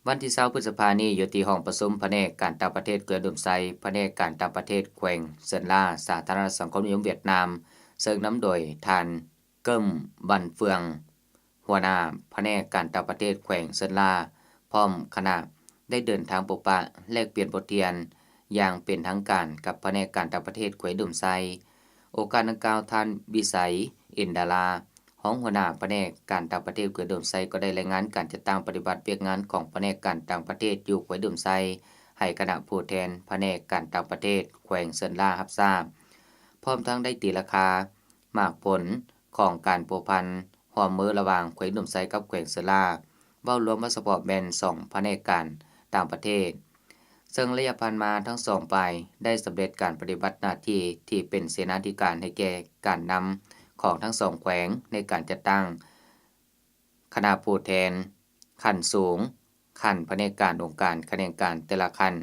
ວັນທີຊາວ ພຶດສະພານີ້ ຢູ່ທີ່ຫ້ອງປະຊຸມພະແນກການຕ່າງປະເທດແຂວງອຸດົມໄຊ, ພະແນກການຕ່າງປະເທດແຂວງເຊີນລາ, ສາທາລະນະລັດສັງຄົມນິຍົມຫວຽດນາມ, ເຊິ່ງນຳໂດຍທ່ານ ເກີ້ມ ວັນເຟືອງ ຫົວໜ້າພະແນກການຕ່າງປະເທດແຂວງເຊີນລາ ພ້ອມຄະນະ ໄດ້ເດີນທາງພົບປະແລກປ່ຽນບົດຮຽນຢ່າງເປັນທາງການກັບພະແນກການຕ່າງປະເທດແຂວງອຸດົມໄຊ. ໂອກາດດັ່ງກ່າວ, ທ່ານ ວິໄສ ອິນດາລາ ຮອງຫົວໜ້າພະແນກການຕ່າງປະເທດແຂວງອຸດົມໄຊ ກໍໄດ້ລາຍງານການຈັດຕັ້ງປະຕິບັດວຽກງານຂອງພະແນກການຕ່າງປະເທດຢູ່ແຂວງອຸດົມໄຊ ໃຫ້ຄະນະຜູ້ແທນພະແນກການຕ່າງປະເທດແຂວງເຊີນລາຮັບຊາບ, ພ້ອມທັງໄດ້ຕີລາຄາໝາກຜົນຂອງການພົວພັນຮ່ວມມືລະຫວ່າງແຂວງອຸດົມໄຊກັບແຂວງເຊີນລາ, ເວົ້າລວມວ່າສະເພາະແມ່ນສອງພະແນກການຕ່າງປະເທດ, ເຊິ່ງໄລຍະຜ່ານມາທັງສອງຝ່າຍໄດ້ສຳເລັດການປະຕິບັດໜ້າທີ່ທີ່ເປັນເສນາທິການໃຫ້ແກ່ການນຳຂອງທັງສອງແຂວງໃນການຈັດຕັ້ງ ຄະນະຜູ້ແທນຂັ້ນສູງ, ຂັ້ນພະແນກການ, ອົງການຂະແໜງການແຕ່ລະຂັ້ນ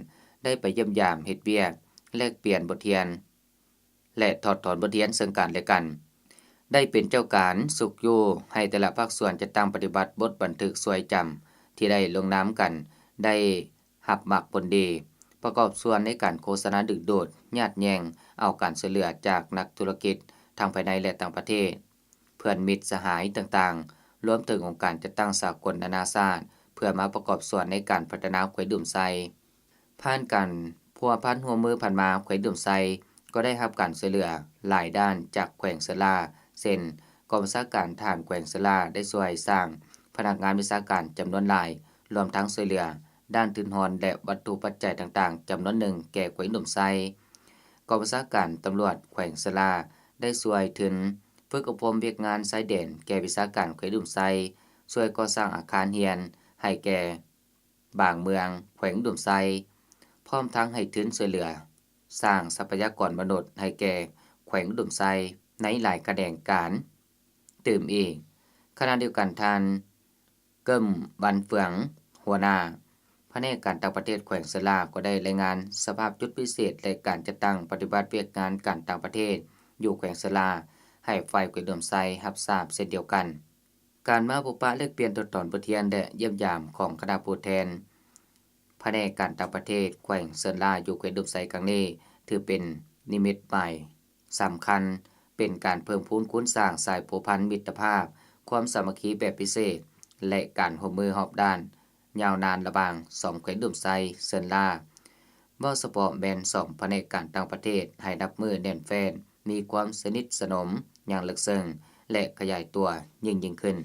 ໄດ້ໄປຢ້ຽມຢາມເຮັດວຽກ, ແລກປ່ຽນບົດຮຽນ ແລະ ຖອດຖອນບົດຮຽນເຊິ່ງກັນແລະກັນ, ໄດ້ເປັນເຈົ້າການຊຸກຍູ້ໃຫ້ແຕ່ລະພາກສ່ວນຈັດຕັ້ງປະຕິບັດບົດບັນທຶກຊ່ວຍຈຳທີ່ໄດ້ລົງນາມກັນ ໄດ້ຮັບໝາກຜົນດີ, ປະກອບສ່ວນໃນການໂຄສະນາດຶງດູດ, ຍາດແຍ່ງເອົາການຊ່ວຍເຫຼືອຈາກນັກທຸລະກິດທັງພາຍໃນ ແລະ ຕ່າງປະເທດ, ເພື່ອນມິດສະຫາຍຕ່າງໆ, ລວມເຖິງອົງການຈັດຕັ້ງສາກົນນານາຊາດ ເພື່ອມາປະກອບສ່ວນໃນການພັດທະນາແຂວງອຸດົມໄຊ. ຜ່ານການພົວພັນຮ່ວມມືຜ່ານມາ, ແຂວງອຸດົມໄຊກໍໄດ້ຮັບການຊ່ວຍເຫຼືອຫຼາຍດ້ານຈາກແຂວງເຊີນລາ, ເຊັ່ນ ກອງບັນຊາການທະຫານແຂວງເຊີນລາໄດ້ຊ່ວຍສ້າງພະນັກງານວິຊາການຈຳນວນຫຼາຍ, ລວມທັງຊ່ວຍເຫຼືອດ້ານທຶນຮອນ ແລະ ວັດຖຸປັດໄຈຕ່າງໆຈຳນວນໜຶ່ງແກ່ແຂວງອຸດົມໄຊ. ກອງບັນຊາການຕຳຫຼວດແຂວງເຊີນລາໄດ້ຊ່ວຍທຶນຝຶກອົບຮົມວຽກງານຊາຍແດນແກ່ວິຊາການແຂວງອຸດົມໄຊ, ຊ່ວຍກໍ່ສ້າງອາຄານຮຽນໃຫ້ແກ່ບາງເມືອງແຂວງອຸດົມໄຊ, ພ້ອມທັງໃຫ້ທຶນຊ່ວຍເຫຼືອສ້າງຊັບພະຍາກອນມະນຸດໃຫ້ແກ່ແຂວງອຸດົມໄຊໃນຫຼາຍຂະແໜງການຕື່ມອີກ. ຂະນະດຽວກັນ, ທ່ານ ເກີ້ມ ວັນເຟືອງ ຫົວໜ້າພະແນກການຕ່າງປະເທດແຂວງເຊີນລາ ກໍໄດ້ລາຍງານສະພາບຈຸດພິເສດ ແລະ ການຈັດຕັ້ງປະຕິບັດວຽກງານການຕ່າງປະເທດຢູ່ແຂວງເຊີນລາ ໃຫ້ຝ່າຍແຂວງອຸດົມໄຊຮັບຊາບເຊັ່ນດຽວກັນ. ການມາພົບປະແລກປ່ຽນຖອດຖອນບົດຮຽນ ແລະ ຢ້ຽມຢາມຂອງຄະນະຜູ້ແທນພະແນກການຕ່າງປະເທດແຂວງເຊີນລາຢູ່ແຂວງອຸດົມໄຊຄັ້ງນີ້ ຖືເປັນນິມິດໝາຍ ສຳຄັນ ເປັນການເພີ່ມພູນຄູນສ້າງສາຍພົວພັນມິດຕະພາບ, ຄວາມສາມັກຄີແບບພິເສດ ແລະ ການຮ່ວມມືຮອບດ້ານຍາວນານລະຫວ່າງສອງແຂວງອຸດົມໄຊ, ເຊີນລາ, ເວົ້າສະເພາະແມ່ນສອງພະແນກການຕ່າງປະເທດ ໃຫ້ນັບມື້ແໜ້ນແຟ້ນ, ມີຄວາມສະໜິດສະໜົມຢ່າງເລິກເຊິ່ງ ແລະ ຂະຫຍາຍຕົວຍິ່ງໆຂຶ້ນ.